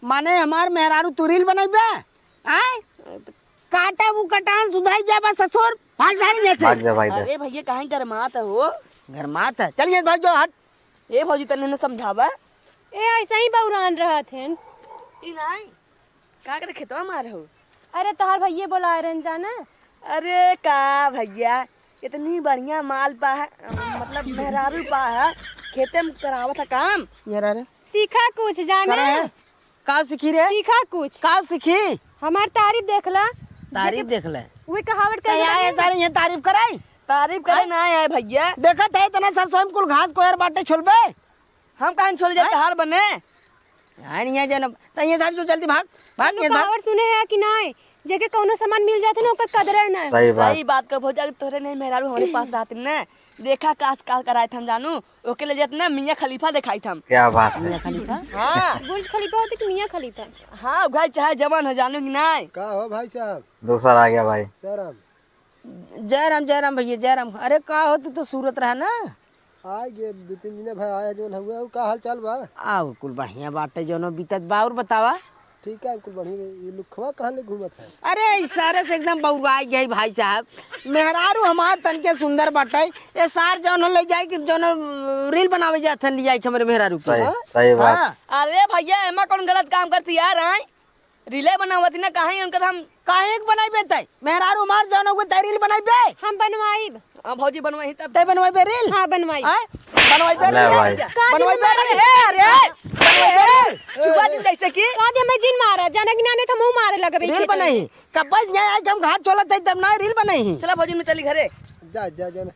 माने हमार मेहरारू तू रील बनइबे? आय? काटा वो कटान सुधाई जाबा ससुर, भाग सारी जैसे। भाग जा भाई दे। अरे भैया काहे गरमात हो? गरमात है, चल ये भाग जो हट। ए भौजी तने न समझावा। ए ऐसा ही बौरान रहत हैं। ई नाई, का करे खेतवा मार हो? अरे तोहार भैया बोलाए रहन जाना। अरे का भैया, इतनी बढ़िया माल पा है, मतलब मेहरारू पा है, खेते में करावत है काम। ये रहा रे। सीखा कुछ जाना। करे है? का सीखी रे? सीखा कुछ। का सीखी? हमार तारीफ देख ला। तारीफ देख ले। वे कहावत तो कर यहाँ ये सारे ये तारीफ कराई। तारीफ करे हैं? ना आए भैया। देखत है इतना सरसों में कुल घास कोयर बाटे छोलबे। हम काहे छोल जाए हैं? तहार बने। यहाँ नहीं है जनम। तो ये सारे जो जल्दी भाग, भाग तू ये भाग। कहावत सुने है कि नाई? जेके कौनो सामान मिल जाते ना ओकर कदर है ना। सही बात। सही बात का भौजा, तोहरे नहीं मेहरारू हमरे पास रहते ना। देखा का का कराए थे हम जानू। ओके ले जात ना मियाँ खलीफा देखाइत हम। क्या बात है? मियाँ खलीफा? हाँ। बुर्ज खलीफा होते कि मियाँ खलीफा? हाँ, भाई चाहे जवान हो जानू कि नाई। का हो भाई साहब? दूसरा आ गया भाई। जय राम। जय राम, जय राम भैया, जय राम। अरे का हो, तू तो सूरत रहा ना? आ गए, दो तीन दिन भाई आया जौन हुआ, और का हाल चाल बा? और कुल बढ़िया बाटे, जौनो बीतत बा, और बतावा? ठीक है, कुल बढ़िया। ये लुखवा कहाँ ले घूमत है? अरे, ई सारे से एकदम बउराई गई भाई साहब। मेहरारू हमार तनके सुंदर बाटे, ये सार जौन हो ले जाए कि जौन रील बनावे जात हन, ले जाए कि हमरे मेहरारू के। सही, हाँ? सही बात। हाँ। अरे भैया, एमा कौन गलत काम करती यार, आय? रीले बनावत ना, काहे उनकर हम काहे के बनाइबे तै? मेहरारू हमार जौन हो तै रील बनाइबे? हम बनवाइब। हाँ भौजी बनवाई तब। तै बनवाइबे रील? हाँ बनवाई। आय? बनवाइबे ले रील? भाई। का दिन बनवाइबे हमारा रील? अरे, अरे, अरे, अरे, छुआ दिन जैसे कि। का दिन मैं जिन मारा, जाना कि नाने तो मुँह मारे लगबे रील खेते। बनाई। कब बस यहाँ आए कि हम घास छोलत है तब ना रील बनाई। चला भौजी में चली घरे। जा, जा, जा ना।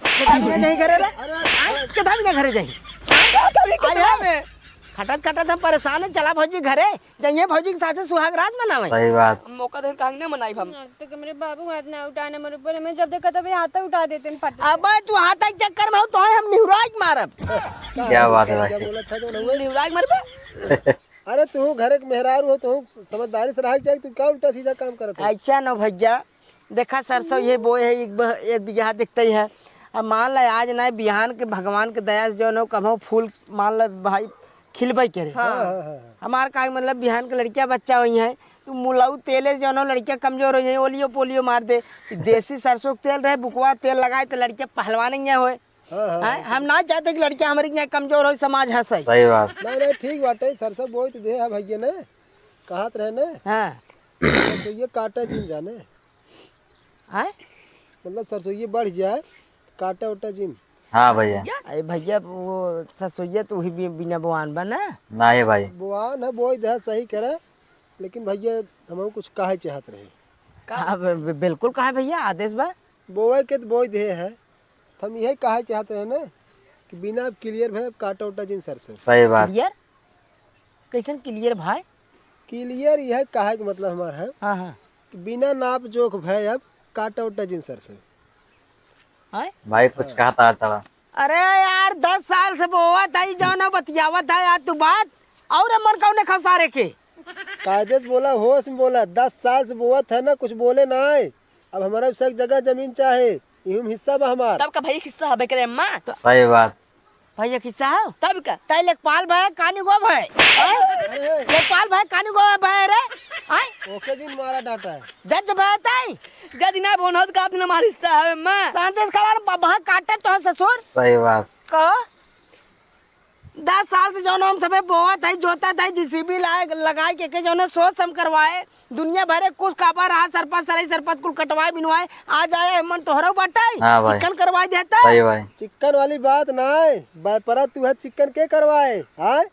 कितना भी नहीं घरे रे? अरे, आय, कितना भी नहीं घरे जाई। का करी आय, कितना आय। में? खटत खटत हम परेशान हैं, चला भौजी घरे। जाइए भौजी के साथे सुहाग रात मनावे। सही बात। मौका देन काहे ना मनाई हम। आज तक हमरे बाबू हाथ ना उठाए हमरे ऊपर, हमें जब देखा तब ये हाथ उठा देते हैं फट से। अबे तू हाथ के चक्कर में हो तो हम निहुराज मारब। क्या बात है भाई? क्या बोलत है तो नहीं? निहुराज मारबे? अरे तू घर एक मेहरारू हो, तू समझदारी से रहा चाहिए, तू क्या उल्टा सीधा काम करत है? अच्छा न भैया, देखा सरसों ये बोए है, एक ब-, एक बीघा दिखते ही है। अब मान ला आज ना बिहान के भगवान के दया से जौन हो कबहूँ फूल मान ला भाई खिलबे करे। हाँ। हाँ, हाँ, हाँ, हाँ। हमार का मतलब बिहान के लड़किया बच्चा हुई है, तू मुलाऊ तेले से जौन हो लड़किया कमजोर हो जाए, ओलियो पोलियो मार दे। देसी सरसों के तेल रहे, बुकवा तेल लगाए तो लड़किया पहलवान ही होए। हाँ, हाँ, हैं? हाँ। हम ना चाहते कि लड़कियाँ हमरी के कमजोर होइ, समाज हँसइ। सही बात। नहीं, नहीं, ठीक बात है, सरसों बोई तो दे है भैया ने, कहत रहे ने। हाँ। सरसोइये काटे जिन जाने। हैं? मतलब सरसोइये बढ़ जाए, काटे उटे जिन। हाँ भैया। अरे भैया, वो सरसोइया तो वही बि-, बिना बोआन बा ना? नाहीं भाई। बोआन है, बोई दे, सही करे, लेकिन भैया, हम कुछ कहे चाहत रहे। का? हाँ, बि-, बि-, बिल्कुल कहे भैया, आदेश बा। बोए के तो बोई दे है, तो हम यही कहे चाहत रहे ना कि बिना अब clear भए अब काटा उटा जिन सरसों। सही बात। Clear? कैसन clear भाई? Clear यह कहे के मतलब हमार है हाँ, हाँ। कि बिना नाप जोख भए अब काटा उटा जिन सरसों। हैं? भाई कुछ हाँ। कहत आ तड़ा। अरे यार, दस साल से बोवत है, जौन बतियावत है यार तू बात, और मन कौने खसारे के? कायदे से बोला, होश में बोला, दस साल से बोवत है ना, कुछ बोले ना है। अब हमारा सब जगह जमीन चाहे, इहू में हिस्सा बा हमार। तब का भाई हिस्सा हबे करे अम्मा? तो सही बात। भाई एक हिस्सा हो? तब का? तै लेखपाल भाई कानी गो भाई? हैं? अरे। लेखपाल भाई कानी गो भाई रे? हैं? ओके जिन मारा डाटा है। जज भाई तै? जज ना बोन होत का अपना हमार हिस्सा है अम्मा? शांति से खड़ा रह, ब-, वहाँ काटे तो है ससुर। सही बात। कहो? दस साल से जौन हम सबे बोवत है, जोतत है, JCB लाए, लगाए के, के जौन सोच हम करवाए, दुनिया भरे कुछ काबा रहा, सरपत, सरई, सरपत कुल कटवाए, बिनवाए, आ जाए, मन तोहरो बटाई, हाँ भाई। चिक्कन करवाए देता। सही भाई। चिक्कन वाली बात ना है, बायपरा तू है, चिक्कन के करवाए, हाँ?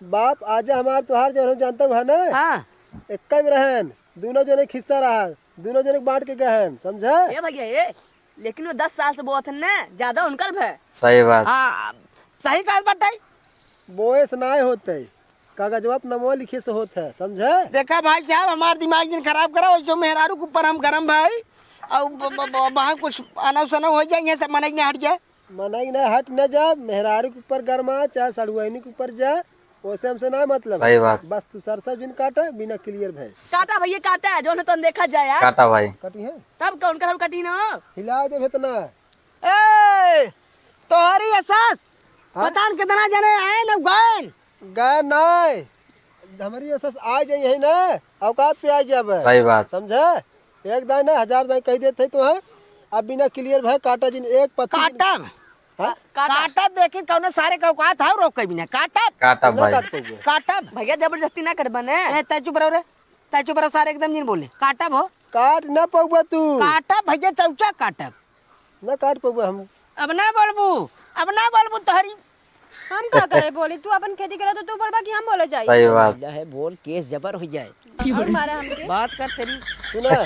बाप आजा हमार तोहार जौन हम जानता हुआ ना, हाँ। एक में रहन, दोनों जने खिस्सा रहा, दोनों जने बांट के गहन, समझा? ए भैया, ए, लेकिन वो दस साल से बोवत हन ना, ज्यादा उनकर भय। सही बात। हाँ, सही कहत बाटे। बोए से नाय होते, कागजवा पे नमवा लिखे से होत है, समझे? देखा भाई साहब, हमार दिमाग जिन खराब करा, वैसे मेहरारू के ऊपर हम गरम भाई, और ब-, ब-, ब-, वहाँ कुछ अनव सनव हो जाए, यहाँ से मनई न हट जाए। मनई न हट न जा, मेहरारू के ऊपर गरमा, चाहे सड़ुआइनी के ऊपर जा, ओसे हमसे ना मतलब है। सही बात। बस तू सरसों जिन काटा, बिना clear भैंस। काटा भैया, काटा, जौन है तौन देखा जाए यार। काटा भाई। कटी है? तब कौन करब कटी ना? हिला दे इतना। ए, तोहरी एहसास? हाँ? पता न कितना जने आए न गए। गए नाय। हमरी एहसास आ जाई है ना, औकात पे आ गया बे। सही बात। समझे? एक दाई ना, हजार दाई कह देते तो है। अब बिना clear भय काटा जिन एक पत्ती। काटब। हाँ? काटब। काटब, देखी कौनो सारे का औकात है, रोक के भी ना। काटब। काटब ना भाई। काट पाऊंगे। काटब। भैया जबरदस्ती ना करबा ने। ए, तै चुप रहो रे। तै चुप रहो, सारे एकदम जिन बोले। काटब हो। काट ना पउबा तू। काटब भैया, चौचा काटब। ना काट पउबा हम। अब ना बोलबू, अब ना बोलबू तोहरी। हम का करे बोली? तू अपन खेती करे तो तू बोलबा कि हम बोले जाई? सही बात। महिला है, बोल, केस जबर हो जाए। और मारा हमके। बात कर तेरी। सुना,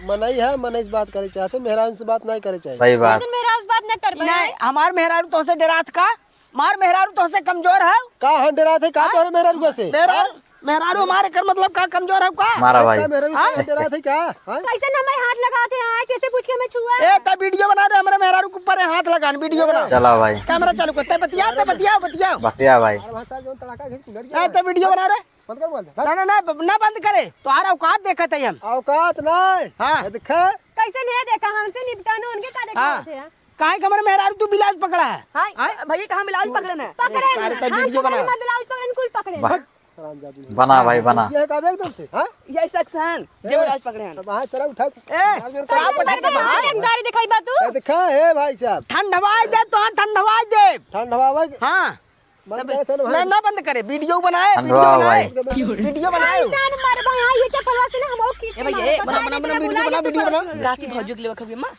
मनई है, मनई से बात करे चाहते, मेहरारू से बात नहीं करे चाहिए। सही बात। लेकिन मेहरारू से बात नहीं कर पाए। नहीं, हमार मेहरारू तोहसे डरात का? मार मेहरारू तोहसे कमजोर है? का हम डरात है का हाँ? तोहरे मेहरारू से? मेहरारू, हाँ? मेहरारू हमारे कर मतलब का कमजोर है का? मारा भाई। का मेहरारू से हाँ? डरात है का? हाँ? कैसे ना मैं हाथ लगाते हैं, कैसे पूछ के मैं छुआ? ए, तै video बना रे, हमरे मेहरारू के ऊपर हाथ लगान, video बना। चला भाई। Camera चालू कर, तै बतिया, तै बतिया, बतिया। बतिया भाई। अरे भाई साहब, जो तड़ाका घिस लड़िया ए, तै video बना रे। बंद कर मोबाइल। ना, ना, ना, ब-, ना बंद करे। तोहार औकात देखत है हम। औकात नहीं। हाँ। ये देखा। कैसे नहीं देखा? हमसे निपटाना, उनके का देखा हाँ। होते हैं? काहे के हमरे मेहरारू तू ब्लाउज पकड़ा है? हाँ, हाँ? भैया कहाँ ब्लाउज पकड़े ना? पकड़े अरे, ना। तारे हाँ, video पकड़े बना। मत ब्लाउज पकड़े, कुल पकड़े। बक। बना भाई, बना। ये का एकदम से, हाँ? ये शख्स हैं, जो ए, ब्लाउज पकड़े हैं। अब हाँ, सरा उठा। ए, ब्लाउज में का पकड़ा है? रंगदारी दिखाई बा तू? ये देखा, ए भाई साहब। ठंडवाई दे तो, हाँ, ठंडवाई दे। ठंडवावे। हाँ। बंद तब करे, सुन ना, भाई। ना बंद करे, video बनाए, ठंडवा video बनाए, भाई। Video बनाए। ऐसा न मार भाई, हाँ, ये चप्पलवा से ना हम और खींच ए के भैया, मारे। ए, बना, बना, बना, video बना, video बना। राती भौजी के लेवे खबी माँ।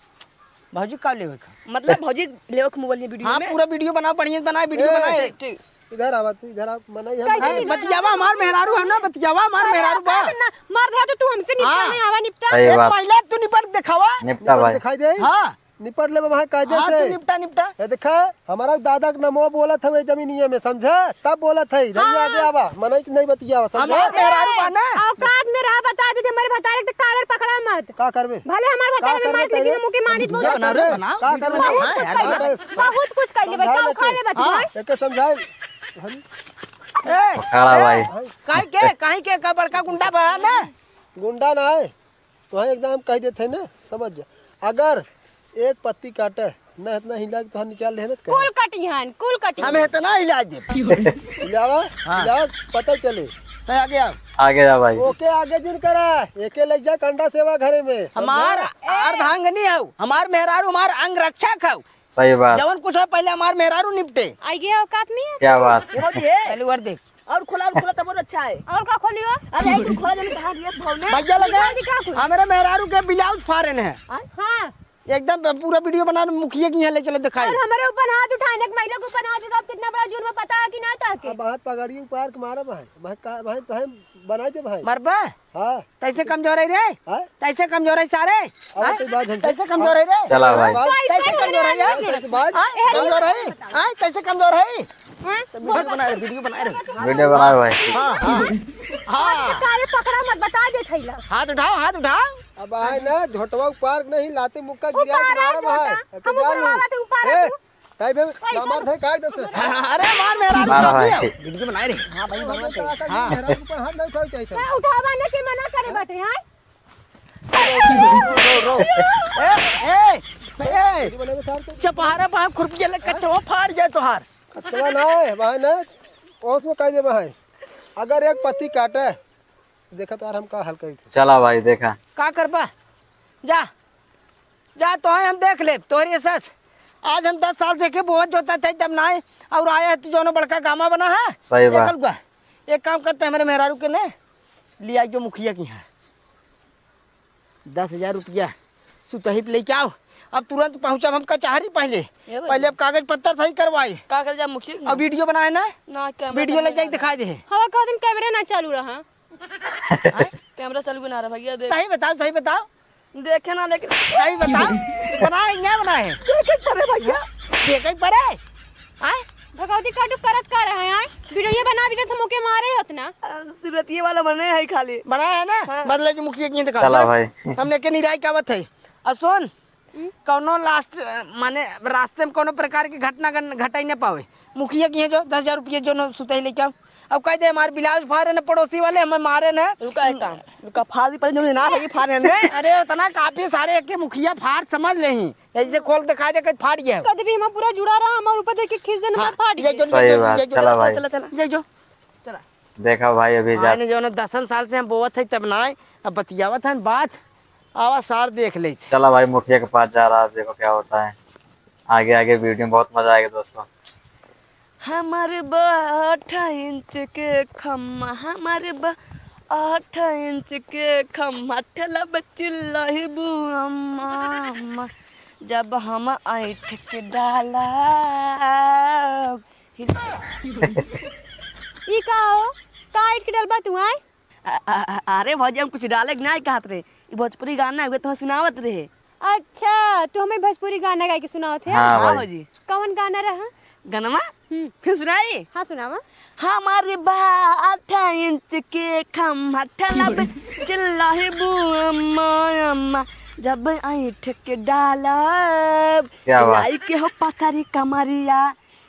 भौजी का लेवे खा? मतलब भौजी लेवे ख mobile में video हाँ, में। पूरा video बनाओ, बढ़िया से बनाए, video ए, बनाए। ठीक, ठीक। इधर आवा तू, इधर आ, मना ही हम कैसे अरे, नहीं बतियावा हमार मेहरारू है ना, बतियावा हमार अरे, मेहरारू बा। अरे, ना, मार दे तो तू हमसे निपटा हाँ। नहीं आवा निपटा। सही ए, बात। पहले तू निपट दिखावा। निपटा निपट भाई। दिखाई दे। हाँ। निपट लेबे वहाँ कायदे हाँ, से। तू निपटा, निपटा। ए, देखा, हमारा दादा के नमवा बोलत हवे जमीनिये में, समझे? तब बोलत है, जल्दी हाँ। आगे आवा, मनई के नहीं बतियावा, समझे? हमार मेहरारू बा ना। औकात में रहा, बता दे, हमारे भतारे के collar पकड़ा मत। का करबे? भले हमार का भतारे में करबे मार के तेरे? लेकिन मुँह के मानित बहुत video बना रे, करबे। बनाओ, का video करबे? बनाओ, हाँ, यार, बहुत यार। कुछ, बहुत कुछ कर लेबे, समझा का लेते। उखाड़ लेबे तू, हाँ। हैं? एके समझाए। हम ए, पकड़ा ए, भाई। काहे के, काहे के का बड़का गुंडा बा ना? गुंडा ना है। तोहे एकदम कह देत है ना, समझ जा। अगर एक पत्ती काटे, ना इतना हिला के तोहार निकाल लेहे ना, तो कुल कटिहन, कुल कटिहन। हम इतना हिला देब। हिलावा, हाँ। हिलावा, पता चले। तो आगे आओ। आगे जा भाई। ओके, आगे जिन करा, एके ले जा कंडा सेवा घरे में, समझा? हमार अर्धांगिनी हऊ, हमार मेहरारू, हमार अंग रक्षक हऊ। सही बात। जवन कुछ है पहले हमार मेहरारू निपटे। आई गया औकात में। क्या बात। ये भौजी है। पहले और देख। और खोला, और खोला तब और अच्छा है। और का खोलियो? अरे, तू खोला जब कहाँ दिए भाव में। भैया लगे। निकाल दिखा कुछ। हमारे मेहरारू के ब्लाउज फाड़न है। हाँ? हाँ। एकदम पूरा वीडियो बना, मुखिया के यहाँ ले चले दिखाई। और हमारे ऊपर हाथ उठाए, एक महिला के ऊपर हाथ उठाओ, कितना बड़ा जुर्म है पता है कि ना ताके? अब हाथ पकड़िए, ऊपर के मारा भाई। भाई का, भाई तो है, बनाई दे भाई। मरबा? हाँ। तैसे कमजोर है रे? हाँ? तैसे कमजोर है सारे? अब हाँ? तो बात हम तैसे कमजोर है रे? चला भाई। बात तैसे कमजोर है यार? तैसे बात हाँ? कमजोर है? हाँ? तैसे कमजोर है? हाँ? तो वीडियो बना रहे, वीडियो बना रहे। वीडियो बना रहे भाई। हाँ, हाँ। हाँ। सारे पकड़ा मत, बता दे थैला। हाथ उठाओ, हाथ उठाओ। अब आए ना, झोटवा उपार नहीं, लाते मुक्का गिरा के मारब है। तो हम जान लो। उपार आवा थे, उपार ए, आवा तू। काहे बे? पैसा ना मार भाई, काहे दस? अरे मार मेरा मारा भाई। वीडियो बना रहे। हाँ भाई, बना रहे। हाँ। मेरा ऊपर हाथ ना उठावे चाहिए था। क्या उठावा ने के मना करे बाटे, हाँ? रो, रो, रो, रो। ए, ए, ए। वीडियो बनावे सार तो। चपहारा बा, खुरपिया ले कचवा फाड़ जाए तोहार। कचवा ना है, भाई ना। ओस में कह दे भाई। अगर एक पत्ती काटे, देखा तो यार, हम का हाल करी थे। चला भाई, देखा। का करबा? जा, जा, तोहे हम देख लेब, तोहरी सस। आज हम दस साल से के बोअत जोतत है, तब नाय, और आया है तू जौनो बड़का गामा बना है। सही बात। देखल हुआ। एक काम करते, हमरे मेहरारू के ने लिया जो मुखिया की यहाँ दस हजार रुपया सुतही पे लेके आओ। अब तुरंत पहुँचब हम कचहरी पहले। ए भाई। पहले अब कागज पत्तर सही करवाई। का कर जा मुखिया की अब यहाँ? वीडियो बनाए ना, ना, कैमरा वीडियो चालू ले जाके ना रहा। दिखाई दे। हवा का दिन कैमरा ना चालू रहा। कैमरा चालू ना रहा भैया, देख। सही बताओ, सही बताओ। देखे ना, लेकिन सही बताओ, बनाए, क्या बनाए? देखे पड़े भैया। देखे पड़े? आय? भगवती काटू करत का रहे हैं, आय? वीडियो बना भी तो मुके मारे होत ना। आ, सुरतिये वाला बने है खाली। बनाए है ना? हाँ। बदले जो मुखिया की दिखा चला दे। भाई। हमने के निराई का बात है। अब सुन, हम्म? कौनो लास्ट, अ, माने रास्ते में कौनो प्रकार की घटना घन-, घटाई न पावे। मुखिया की है जो दस हजार रुपये जो न सुतही लेके आओ। अब कह दे हमारे ब्लाउज फाड़े न पड़ोसी वाले, हमें मारे न। रुका एक काम, रुका, फाड़ दी पहले जो ना है, ये फाड़ लेने। अरे उतना काफी सारे एक के मुखिया फाड़ समझ लेही। ऐसे खोल के दिखा दे कि फाड़ गया है। कभी भी हम पूरा जुड़ा रहा, हमारे ऊपर देख के खींच देने हाँ, पर फाड़ ये गया। जो, सही ये जो, बात, ये जो, चला भाई। चला, चला। ये जो। चला। देखा भाई, अभी जा आने जो ना दसन साल से हम बोवत है तब ना आए, अब बतियावत हन बात, आवा सार देख ले। चला भाई, मुखिया के पास जा रहा है, देखो क्या होता है। आगे, आगे वीडियो में बहुत मजा आएगा दोस्तों। हमारे बा आठ इंच के खम्मा, हमारे बा आठ इंच के खम्मा, ठेला बा चिल्लाही बू अम्मा, अम्मा, जब हम ऐठ के डाला। ई का हो? का ऐठ के डलबा तू, आय? अ-, अ-, अ-, अरे भौजी, हम कुछ डाले के नाहीं कहत रहे। ई भोजपुरी गाना है, उहे तो सुनावत रहे। अच्छा, तू हमें भोजपुरी गाना गाय के सुनावत है? हाँ हाँ भाई। भौजी। कौन गाना रहा? गनमा? हम्म। फिर सुनाई? हाँ, सुनावा। हमारे बा आठ इंच के खम्मा ठेला बे चिल्लाही बू अम्मा, अम्मा, जब ऐठ के डाला। क्या बात। लाई के हो पतरी कमरिया,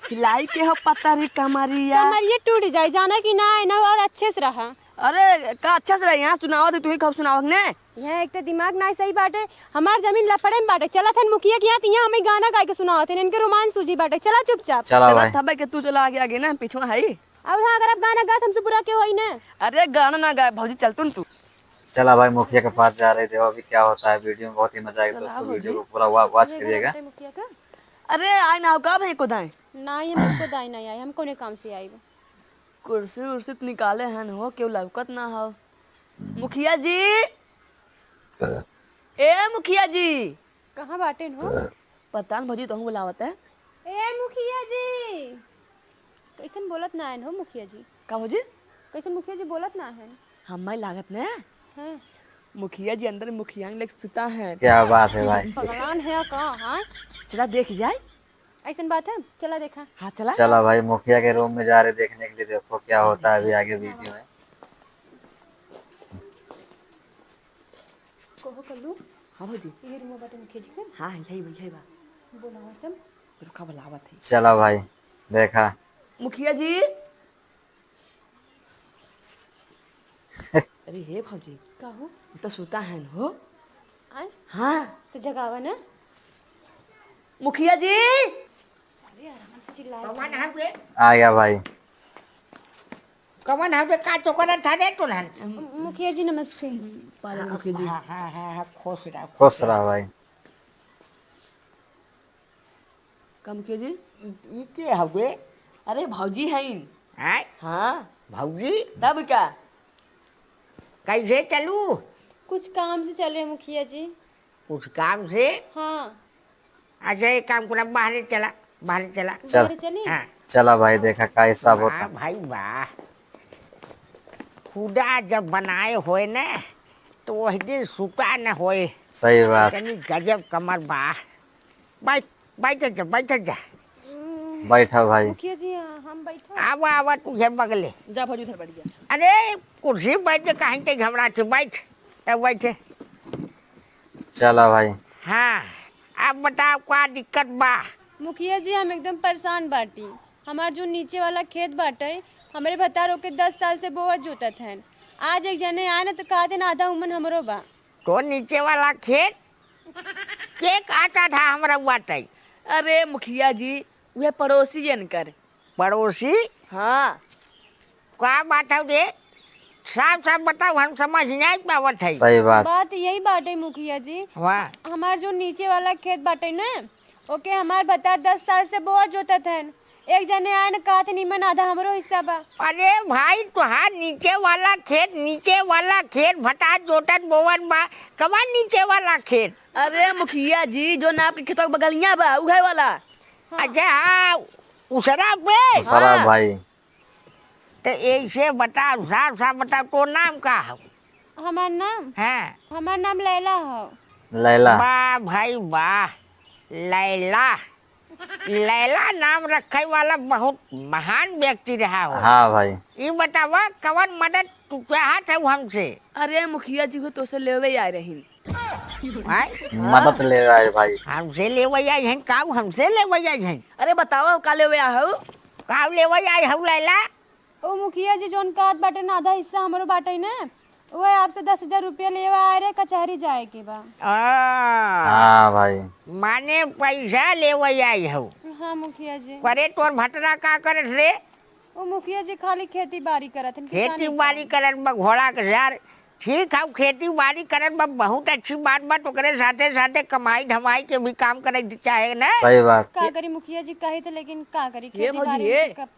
हिलाई के हो पतरी कमरिया। कमरिया टूट जाए, जाना कि ना, ना और अच्छे से रहा। अरे, का अच्छे से रही? यहाँ सुनावत है, तू ही खूब सुनावत ने। यहाँ एक तो दिमाग ना सही बाटे, हमार जमीन लफड़े में बाटे। चलत हन मुखिया के यहाँ, तो यहाँ हमें गाना गाय के सुनावत है, इनके रोमांस सूझी बाटे। चला चुपचाप। चला चला भाई। तबे के तू चला आगे, आगे ना, हम पिछुआ है। और हाँ, अगर आप गाना गात हमसे बुरा क्यों होई ना? अरे, गाना ना गाए, भौजी, चल तू न तू। चला भाई, मुखिया के पास जा रहे थे, अभी क्या होता है वीडियो में, बहुत ही मजा आएगा चला दोस्तों, भौजी। वीडियो को पूरा वा-, वॉच ये गाना करिएगा। बटे मुखिया का? अरे, आए ना हो का भाई को दाएं? ना, ये हमको दाएं नहीं आए, हम कौने काम से आए? कुर्सी उर्सी त निकाले हन हो, केहू लौकत ना हो। मुखिया जी, ए मुखिया जी। कहाँ बाटेन हो? पता न भौजी, तोहूँ बुलावत है। ए मुखिया जी, कैसन बोलत ना आयन हो मुखिया जी? का भौजी? कैसन मुखिया जी बोलत ना आयन? हमें लागत न? हाँ। मुखिया जी अंदर मुखिया लेके सुता है। क्या बात है भाई? पगलान है का? हाँ। चला देख जाए। ऐसन बात है, चला देखा। हाँ, चला। चला भाई, मुखिया के रूम में जा रहे देखने के लिए, देखो क्या होता है अभी आगे वीडियो में। कहो कल्लू। हाँ भौजी। ये रूम बाटे मुखिया जी के? हाँ, यही बा, यही बा। बोलावा चल। रुका, बुलावत है। चला भाई, देखा। मुखिया जी। अरे हे भौजी। का हो? उ तो सुता है हो। आय? हाँ। तो जगावा ना। मुखिया जी। अरे आराम से चिल्ला। कौन है बे? आ गया भाई। कौन है बे? का चोकर था रे टोलन? मुखिया जी नमस्ते। पालन मुखिया जी। हाँ, हाँ, हाँ, हाँ, खुश रहो। खुश रहो भाई। का मुखिया जी? ई के हवे? अरे भौजी हईन। हैं? हाँ। भौजी? तब का? कैसे चलू? कुछ काम से चले मुखिया जी। कुछ काम से? हाँ। अच्छा, एक काम करा, बाहरे चला, बाहरे चला। चल। बाहरे चली? हाँ। चला भाई, देखा का हिसाब होता। वाह भाई वाह, खुदा जब बनाए होए न, तो वही दिन सुता न होए। सही बात। तनी गजब कमर बा। बैठ, बैठ जा, बैठ जा। बैठा भाई। मुखिया जी, हम बैठो? आवा, आवा, तू घर बगले। जा भौजी, उधर बैठ जा। अरे, कुर्सी बैठ के कहीं ते घबरा के बैठ, तब बैठे। चला भाई। हाँ, अब बताओ का दिक्कत बा? मुखिया जी, हम एकदम परेशान बाटी। हमार जो नीचे वाला खेत बाटे, हमरे भतार ओके दस साल से बोवत जोतत हन। आज एक जने आए न तो कहत हन आधा उमन हमरो बा। तो नीचे वाला खेत के काटा था हमरा बाटे? अरे मुखिया जी, वह पड़ोसी जनकर। पड़ोसी? हाँ। का बात है रे? साफ साफ बताओ, हम समझ नहीं पावत है। सही बात। बात यही बाटे मुखिया जी। वाह। हमार जो नीचे वाला खेत बाटे न, ओके हमार भतार दस साल से बोआ जोतत हन। एक जने आए न कहत निमन आधा हमरो हिस्सा बा। अरे भाई, तोहार नीचे वाला खेत, नीचे वाला खेत भतार जोतत बोवन बा, कवन नीचे वाला खेत? अरे मुखिया जी, जो ना आपके खेतवा के बगलिया बा, उहे वाला। हाँ। अच्छा, हाँ, उसरा पे? उसरा हाँ। भाई। तो ऐसे बताओ, साफ साफ बताओ, तो नाम का है? हमार नाम? हाँ। हमार नाम लैला हो। लैला। वाह भाई वाह, लैला। लैला नाम रखे वाला बहुत महान व्यक्ति रहा हो। हाँ भाई। ई बतावा, कवन मदद तू चाहत है हमसे? अरे मुखिया जी, वो तोसे लेवे आए रही। आय? मदद लेवे आए भाई। हमसे लेवे आई हैं, काऊ हमसे लेवे आई हैं? अरे बतावा, का लेवे आ हऊ? काऊ लेवे आई हऊ लैला? ओ मुखिया जी, जौन कहत बाटे ना, आधा हिस्सा हमरो बाटे ना, ओए आपसे दस हजार रुपया लेवे आए रहे कचहरी जाए के बा। आ, हाँ भाई। माने पैसा लेवे आई हऊ? हाँ मुखिया जी। करे तोर भतरा का करत रे? ओ मुखिया जी, खाली खेती बाड़ी करत हन, किसानी खेती बाड़ी काम। करत बा घोड़ा के यार। ठीक है, खेती बाड़ी करत बा, बहुत अच्छी बात बा। ओकरे साथे साथे कमाई धमाई के भी काम करे के चाहे ना। सही बात। का करी मुखिया जी, कही तो, लेकिन का करी, ये खेती भौजी, बाड़ी ये। में कब,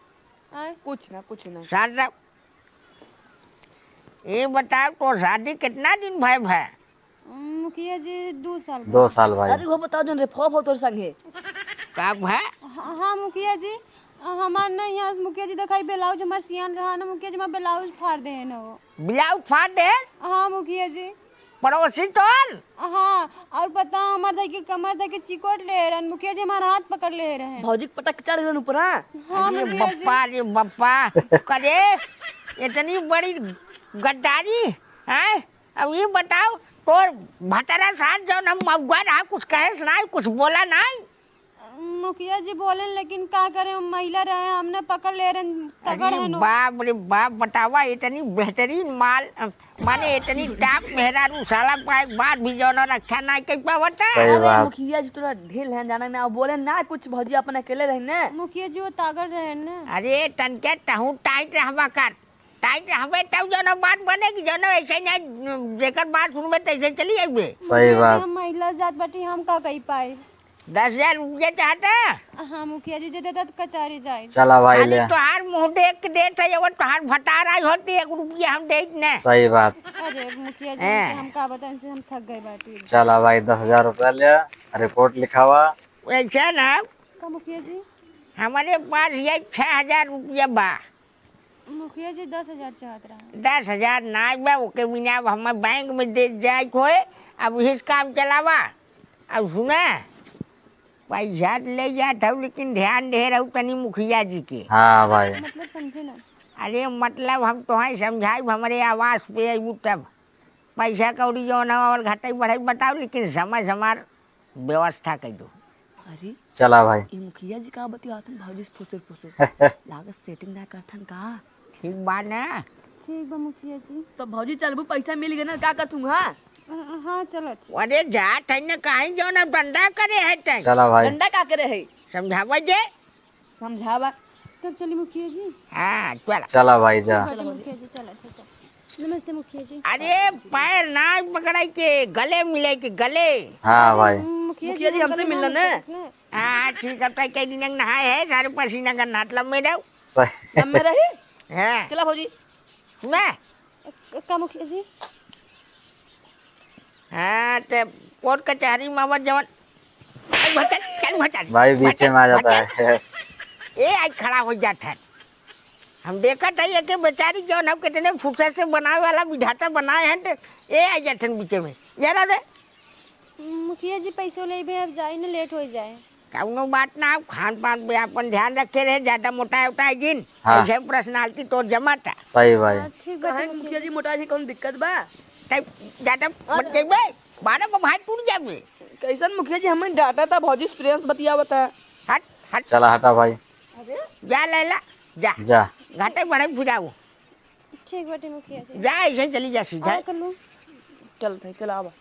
आय? कुछ ना, कुछ ना। शारदा, ये बताओ, तो शादी कितना दिन भय भय? मुखिया जी, दो साल भा। दो साल भाई। अरे वो बताओ, जौन रेफवा भा तोर संगे। का भा? हाँ, हाँ, मुखिया जी, हमार ना यहाँ से मुखिया जी देखाई ब्लाउज हमार सियान रहा ना, मुखिया जी हमार ब्लाउज फाड़ देहे ना वो। ब्लाउज फाड़ देहे? हाँ, मुखिया जी। पड़ोसी तोर? हाँ, और पता हमार धई के कमर धई के चिकोट ले रहन, मुखिया जी हमार हाथ पकड़ ले रहन। भौजी के पटक के चढ़ गए ऊपर, हाँ? हाँ, अरे मुखिया जी। बप्पा रे बप्पा, करे इतनी बड़ी गद्दारी, हैं? अब ये बताओ, तोर भतरा साथ जौन हम मौगा रहा, कुछ कहे से नाई, कुछ बोला नाई? मुखिया जी बोलेन, लेकिन का करे, हम महिला रहे, हमने पकड़ ले रहन, तगड़ अरे है नो। बाप रे बाप, बतावा, इतनी बेहतरीन माल, अ, माने इतनी टाप मेहरारू साला पाए के बाद भी जौन रक्षा नाई कर पावता। सही अरे बात। मुखिया जी तोरा ढील है, जाना ना, बोले ना कुछ, भौजी अपन अकेले रही ने। मुखिया जी वो तगड़ रहे ने। अरे तनके तहूँ टाइट रहबा कर, टाइट रहबे तब जौन बात बने कि जौन ऐसे नहीं, जेकर बात सुनबे तैसे चली अइबे। सही मुखिया जी, बात। हम महिला जात बाटी, हम का कही पाए? दस हजार रुपया चाहता? हाँ मुखिया जी, जे देता तो कचहरी जाए। चला भाई खाली ले। तोहार मुँह देख के देत है, वो तोहार भतार आई होती, एक रुपया हम देत न। सही बात। अरे मुखिया जी, हैं। हम का बताएं, से हम थक गए बाटी। चला भाई, दस हजार रुपया ले, रिपोर्ट लिखावा। वैसे ना। का मुखिया जी? हमारे पास ये छह हजार रुपया बा। मुखिया जी दस हजार चाहत रहा। दस हजार ना बा, ओके बिना अब हमें बैंक में दे जाए के होए। अब इस काम चलावा। अब सुना, पैसा ले जात हऊ, लेकिन ध्यान दे रहू तनी मुखिया जी के। हाँ भाई। मतलब समझे ना। अरे मतलब हम तोहें समझाई, हमरे आवास पे अइबू तब। पैसा कौड़ी जौन हो और घटाई बढ़ाई बताओ, लेकिन समय से हमार व्यवस्था कर दो। अरे, चला भाई। ई मुखिया जी का बतियात हन भौजी से फुसुर फुसुर। लागत सेटिंग ना करथन का? ठीक बा ना? ठीक बा मुखिया जी। तो भौजी चलबू, पैसा मिल गए ना, का करथू? हाँ? हाँ, चलत। अरे जात है ना, काहे जो ना डंडा करे है तै? चला भाई। डंडा का करे है? समझावा जे। समझावा। तब चली मुखिया जी। हाँ, चला। चला भाई, जा। ठीक बा मुखिया जी, चला, ठीक है। नमस्ते मुखिया जी। अरे पैर ना पकड़ाई के, गले मिले के, गले। हाँ भाई। मुखिया मुखिया जी, मुखिया जी, हम हमसे गले मिलना ना ना। मिल सकत ना। हाँ, ठीक है, तै कई दिन नहाए है, सारे पसीना का नाटला में रहो। सही। लम्बे रही? हाँ। चला भौजी। सुना? क-, का मुखिया जी? हाँ, ते कोर्ट कचहरी में आवत जवन। चल भचल, चल भचल। भाई, बीचे भचल, में आ जाता भचल। है। ए, आज खड़ा हो जात है। हम देखत है, एके बेचारी जौन हम कितने फुर्सत से बनावे वाला विधाता बनाए हैं, तो ए आ जात हैं बीचे में। यार, अरे। मुखिया जी, पैसो लेबे, अब जाई न, लेट हो जाए। कौनो बात ना, अब खान पान पे अपन ध्यान रखे रहे, ज्यादा मोटाए उटाए जिन। हाँ। ऐसे personality तोर जमाता। सही भाई। हाँ, ठीक बाटे काहे मुखिया मुखिया जी जी। मोटा जी, कौन दिक्कत बा? तै ज्यादा और मत जइबे, बारह में भाई टूट जाबे। कैसन मुखिया जी, हमें डांटा था, भौजी से प्रेम से बतियावत है। हट, हट। चला हटा भाई। अरे? जा लैला, जा। जा। घाटे बढ़े फिराऊ। ठीक बाटे मुखिया जी। जा, ऐसे चली जा सीधा। आओ कल्लू। चल भाई, चला आवा।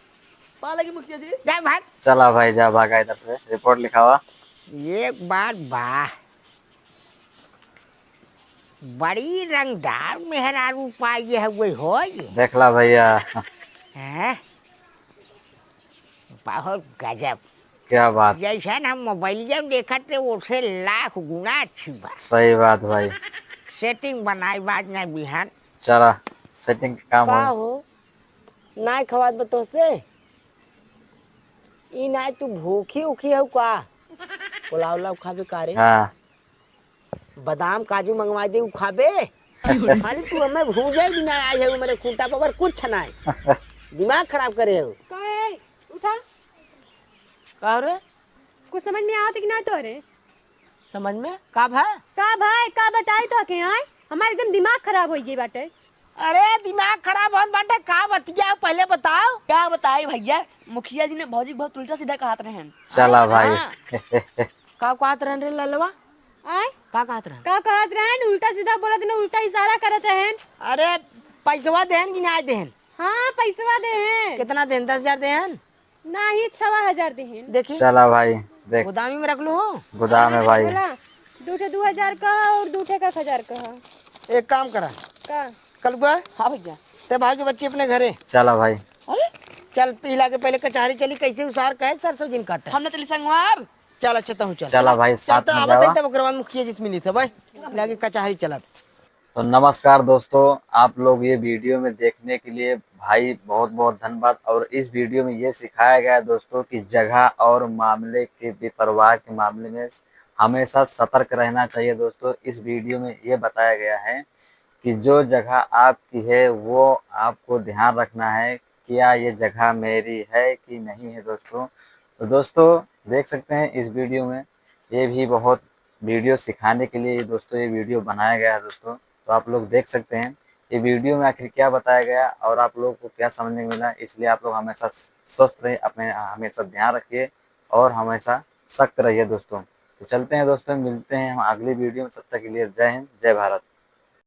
पा लगी मुखिया जी। जा भाग। चला भाई, जा भागा इधर से, रिपोर्ट लिखावा। एक बात बा, बड़ी रंगदार मेहरारू पाई है वो हो ये। देख ला भैया। हैं? बहुत गजब। क्या बात। जैसन हम मोबाइलिया में देखत रहे, ओसे लाख गुना अच्छी बा। सही बात भाई। Setting बनाई बाज ना बिहान। चला, setting के काम का हो। हो? नाय खवात बा तोसे? ई नाय तू भूखी उखी हऊ का? पुलाव उलाव खाबे का रे? हाँ। बादाम काजू मंगवा दे, उ खाबे। खाली तू हमें भूजे भी ना आई है, मेरे खूंटा पर कुछ ना है। दिमाग खराब करे हो। का है? उठा। का हो रे? कुछ समझ में आवत कि ना तोहरे? समझ में? का भा? का भाई, का बताई तो के आए? हमार एकदम दिमाग खराब हो गई बाटे। अरे, दिमाग खराब होत बाटे, का बतिया, पहले बताओ। का बताई भैया, मुखिया जी ने भौजी के बहुत उल्टा सीधा कहत रहन। चला भाई। हाँ। का कहत रहन रे ललवा? आय? का कहत रहन? का कहत रहन? उल्टा सीधा बोलत न, उल्टा इशारा करत रहन। अरे, पैसवा देहन कि ना देहन? हाँ, पैसवा देहन। कितना देहन? दस हजार देहन? नाही, छवा हजार देहन। देखी। चला भाई, देख। गोदामी में रख लू हो। गोदाम है भाई। बोला, दू ठे दू हजार का और दू ठे का एक हजार का। एक काम करा। का? कलुआ। हाँ भैया। ते भाई जो बच्ची अपने घरे। चला भाई। अरे? चल, पीला के पहले कचहरी चली, कैसे उसार कहे सरसों जिन काटे। हम न चली संगवा अब। चल, अच्छा, तहूँ चल। चला भाई, साथ चलता में आवत जावा। है, तब ओकरे बाद मुखिया जी से मिली थे भाई। पीला के कचहरी चलब। तो नमस्कार दोस्तों, आप लोग ये वीडियो में देखने के लिए भाई बहुत बहुत धन्यवाद। और इस वीडियो में ये सिखाया गया है दोस्तों कि जगह और मामले के बेपरवाह के मामले में हमेशा सतर्क रहना चाहिए दोस्तों। इस वीडियो में ये बताया गया है कि जो जगह आपकी है वो आपको ध्यान रखना है, क्या ये जगह मेरी है कि नहीं है दोस्तों। तो दोस्तों देख सकते हैं इस वीडियो में ये भी बहुत वीडियो सिखाने के लिए ये दोस्तों ये वीडियो बनाया गया है दोस्तों। तो आप लोग देख सकते हैं ये वीडियो में आखिर क्या बताया गया और आप लोगों को क्या समझने को मिला, इसलिए आप लोग हमेशा स्वस्थ रहिए, अपने हमेशा ध्यान रखिए और हमेशा सख्त रहिए दोस्तों। तो चलते हैं दोस्तों, मिलते हैं हम अगली वीडियो में, तब तक के लिए जय हिंद, जय भारत।